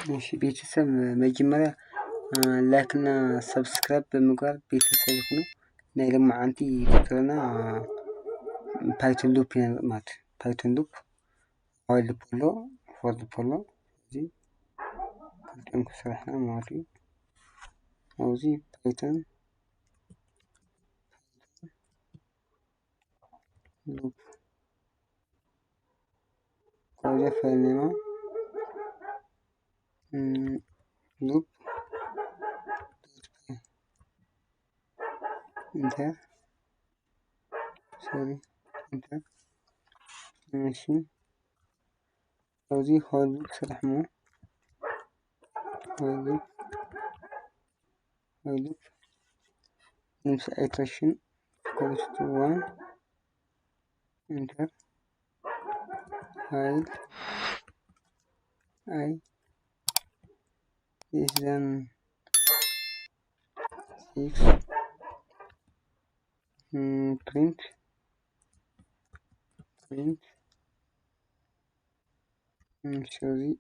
እሺ ቤተሰብ፣ መጀመርያ ላይክ እና ሰብስክራይብ ብምግባር ቤተሰብ ይኹኑ። ናይ ሎማዓንቲ ቱቶሪያልና ፓይቶን ሉፕ ኢና ንርኢ ማለት እዩ። ፓይቶን ሉፕ ዋይል ሉፕ ኣሎ፣ ፎር ሉፕ ኣሎ። እዚ ክልቲኦም ክሰርሕና ማለት እዩ። ኣብዚ ፓይቶን ሉፕ ካብዚ ፋይል ኔማ ሉፕ ኢንተር ሶሪ ኢንተር እሺ ኣብዚ ሆል ሉፕ ስራሕ ሞ ሆል ሉፕ ሆል ሉፕ ምስ ኢተሬሽን ኢኳልስ ቱ ዋን ኢንተር ዋይል አይ less than six print print sorry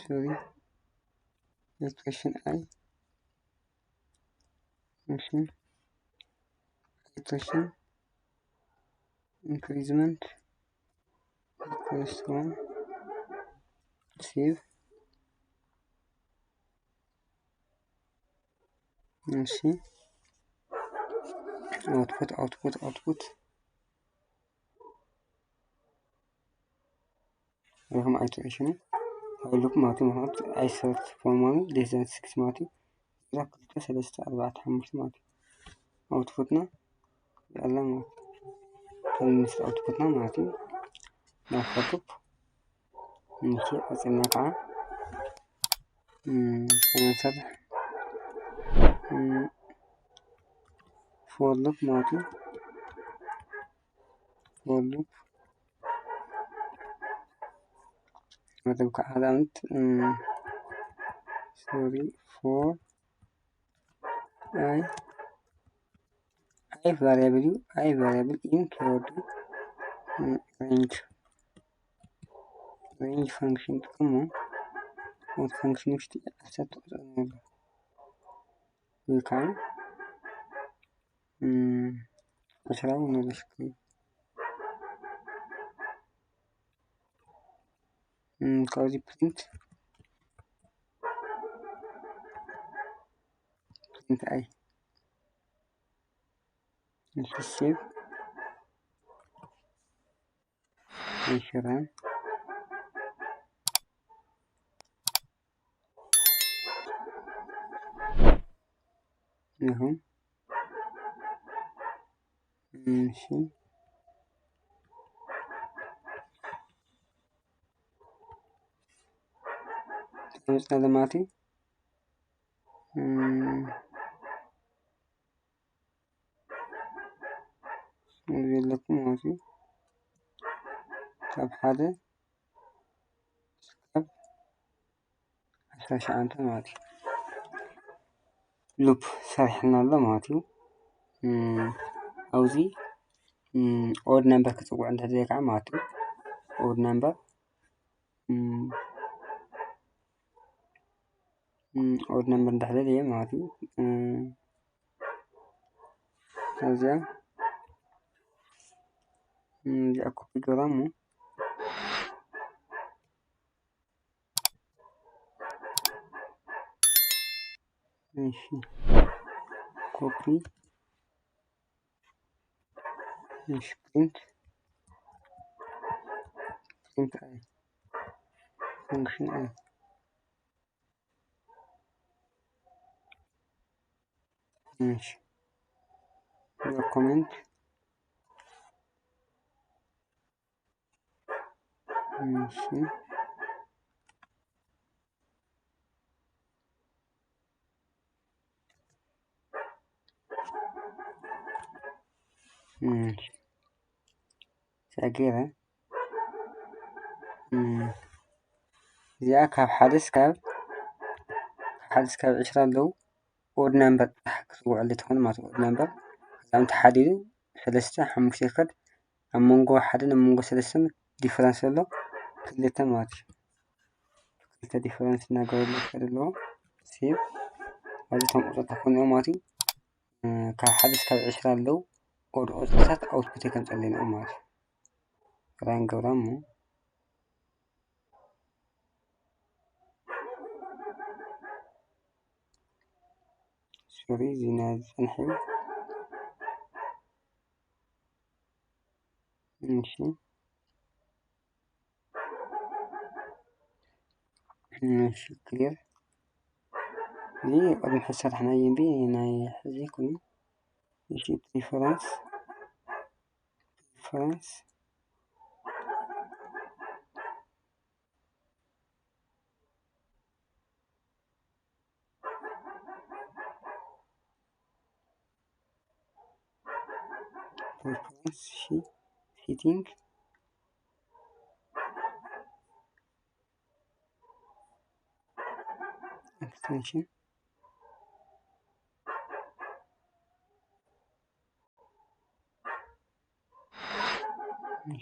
sorry ኢተሬሽን አይ እሺ ኢተሬሽን increment equals to one save እሺ output output output ሪኹም ኣይትረሽኑ ሃይሉኩም ማለት እዩ። ምክንያቱ ኣይሰልፍ ፎርማሊ less than six ማለት እዩ። እዛ ክልተ ሰለስተ ኣርባዕተ ሓሙሽተ ማለት እዩ። ኣውትፑትና ይኣላ ማለት እዩ። ከም ምስ ኣውትፑትና ማለት እዩ። ናብ ፎቶፕ ንሱ ቀፂልና ከዓ ተመሳሳሊ ፎር ሉፕ ማለት እዩ። ፎር ሉፕ መደብ ከዓ ኣላምት ሶሪ ፎር አይ አይ ቫሪያብል እዩ። አይ ቫሪያብል ኢን ኪወርዱ ሬንጅ ሬንጅ ፋንክሽን ጥቅሙ ወት ፋንክሽን ውሽጢ ዓሰርተ ቁፅሪ ነሉ ወይ ከዓ ዕስራ እውን ነሉ ስክሪን ካብዚ ፕሪንት ፕሪንት አይ ሴቭ ይሽራን ይሁን እሺ ተመጽና ለማቲ ዘለኩም ማለት እዩ። ካብ ሓደ ክሳብ ዓሰርተ ትሽዓተ ማለት እዩ። ሉፕ ሰሪሕና ኣሎ ማለት እዩ። ኣብዚ ኦድ ነምበር ክፅውዕ እንተደልየ ከዓ ማለት እዩ። ኦድ ነምበር ኦድ ነምበር እንድሕር ደልየ ማለት እዩ። እዚኣ እዚኣ ኮፒ ገራ እሞ እሺ ኮፒ እሺ ፕሪንት ፕሪንት አይ ፋንክሽን አይ እሺ ዶክመንት እሺ ሰጊረ እዚኣ ካብ ሓደ ስካብ ካብ ሓደ ስካብ ዕስራ ኣለዉ። ኦድ ናምበር ጥራሕ ክትውዕል ትኾን ማለት ኦድ ናምበር እዛም ተሓዲዱ ሰለስተ ሓሙሽተ ይከድ ኣብ መንጎ ሓደን ኣብ መንጎ ሰለስተን ዲፈረንስ ኣሎ፣ ክልተ ማለት እዩ። ክልተ ዲፈረንስ እናገበሉ ይኸዱ ኣለዉ። ሴቭ። ኣብዚ ከም ቁፅሪ ተኾይኑ ማለት እዩ። ካብ ሓደ እስካብ ዕስራ ኣለዉ። ኦድ ቁፅርታት ኣውትፑት ከምፀለና ማለት እዩ። ራን ገብራ እሞ ሶሪ፣ እዚ ናይ ዝፀንሐ እዩ። እሺ። እሺ፣ ክሊር። እዚ ቅድሚ ሕዚ ሰራሕናዮ እምቢ ናይ ሕዚ ኮይኑ። እሺ፣ ፕሪፈረንስ፣ ፕሪፈረንስ። ፕሪፈረንስ፣ እሺ፣ ሴቲንግ፣ ኤክስቴንሽን።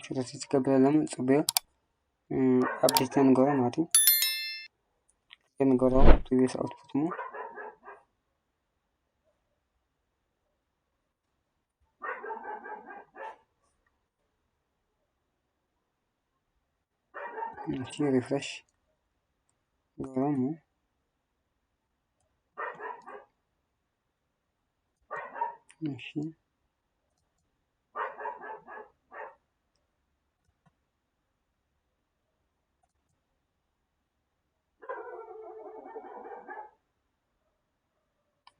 ስለዚ ትገብረ ለምን ጽቡዮ፣ እም፣ ኣፕዴት ንገሮ ማለት እዩ። ንገሮ ፕሪቪየስ ኣውትፑት ሞ። እሺ፣ ሪፍሬሽ ንገሮ ሞ። እሺ።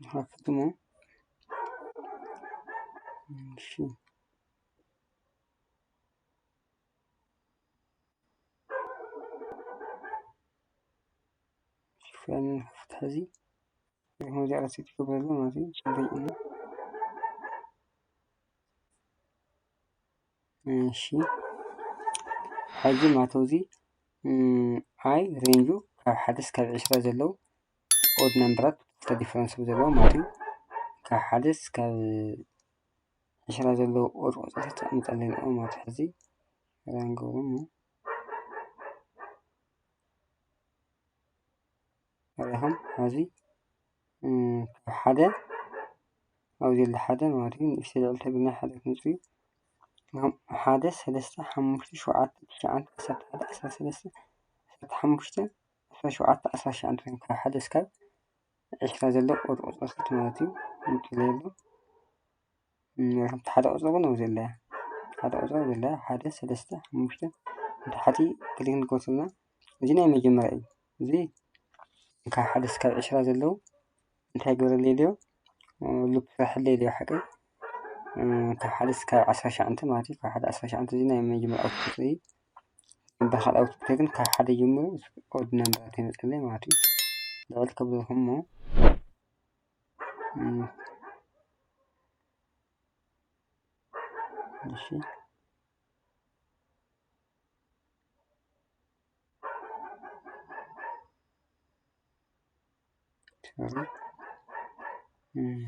ንኸፍት እሞ። እሺ። ሽፋን ንኸፍት ሕዚ። ከምዚ ኣረሲት ክገብረሉ ማለት እዩ። ጽቡቅ እዩ። እሺ። ሕጂ ማለት እዚ፣ እም፣ ኣይ ሬንጁ ካብ ሓደ እስካብ ዕስራ ዘለዉ ኦድ ነምበራት ክልተ ዲፈረንስ ዘለዎ ማለት እዩ። ካብ ሓደ እስካብ ዕስራ ዘለዉ ኦድ ቁጽርታት ኣምጻለይ ንኦም ማለት እዩ። ሕዚ ራን ገብሮ እሞ። ርኢኹም፣ ኣብዚ፣ እም፣ ካብ ሓደ፣ ኣብዚ ዘሎ ሓደ ማለት እዩ፣ ንእሽተይ ልዕል ተቢልና ሓደ ክመጽእ እዩ። ከም ሓደ፣ ሰለስተ፣ ሓሙሽተ፣ ሸውዓተ፣ ትሽዓተ፣ ዓሰርተ ሓደ፣ ዓሰርተ ሰለስተ፣ ዓሰርተ ሓሙሽተ፣ ዓሰርተ ሸውዓተ፣ ዓሰርተ ትሽዓተ፣ ካብ ሓደ እስካብ ዕስራ ዘሎ ቁጽሪ ቁጽርታት ማለት እዩ። ምጥለየሉ። እም፣ እቲ ሓደ ቁጽሪ እውን ኣብዚ ኣለያ። ሓደ ቁጽሪ ኣብዚ ኣለያ። ሓደ፣ ሰለስተ፣ ሓሙሽተ፣ ንታሕቲ ክሊክ ንገብር ዘለና። እዚ ናይ መጀመርያ እዩ። እዚ ካብ ሓደ እስካብ ዕስራ ዘለዉ እንታይ ግበረለይ ድዮ? ሉፕ ስራሕለይ ድዮ ሓቀይ? እም፣ ካብ ሓደ እስካብ ዓሰርተ ትሽዓተ ማለት እዩ። ካብ ሓደ ዓሰርተ ትሽዓተ እዚ ናይ መጀመርያ ኣውትፑት እዩ። በካል ኣውትፑት ግን ካብ ሓደ ጀምሩ ኦድ ነምበራት ይመፅለይ ማለት እዩ። ልዕል ከብለኹም እሞ፣ እም፣ እሺ። ሶሪ። እም።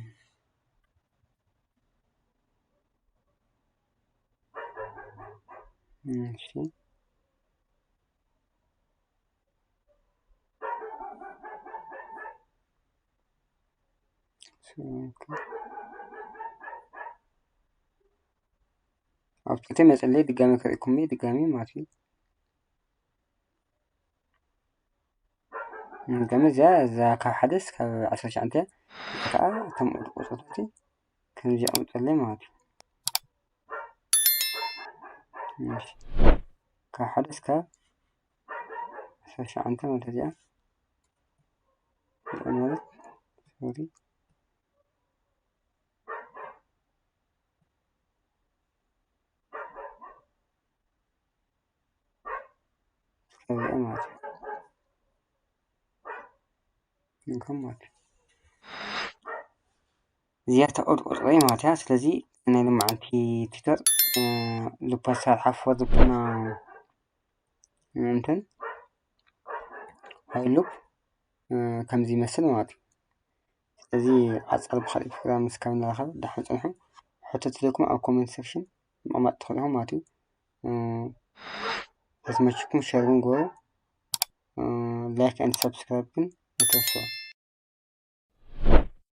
እሺ። ኦኬ። ኣብቲ መጸለይ ድጋሚ ከርእየኩም እየ፣ ድጋሚ ማለት እዩ። ድጋሚ እዚኣ፣ እዛ ካብ ሓደ እስካብ ዓሰርተ ትሽዓተ እያ። ከዓ እቶም ቁጽርታት ከምዚ ኣቕምጠለይ ማለት እዩ። እሺ። ካብ ሓደ እስካብ ዓሰርተ ትሽዓተ ማለት እዚኣ። ማለት፣ ሶሪ። እዚኣ ማለት እዩ። እንከም ማለት እዩ። እዚኣ ተቆርቆረ ማለት እያ። ስለዚ ናይ ሎማዓንቲ ቲዩተር፣ እ፣ ሉፕ ኣሰራርሓ ፎር ሉፕ እና እንትን ዋይል ሉፕ፣ እ፣ ከምዚ ይመስል ማለት እዩ። ስለዚ ቀጻሊ ብኻልእ ፕሮግራም እስካብ ንራኸብ ደሓን ጽንሑ። ሕቶ ተለኩም ኣብ ኮመንት ሴክሽን ምቕማጥ ትኽእሉ ኢኹም ማለት እዩ። እ፣ ተዝመችኩም ሸር እውን ግበሩ። ላይክ and subscribe ግን ኣይትረስዑ።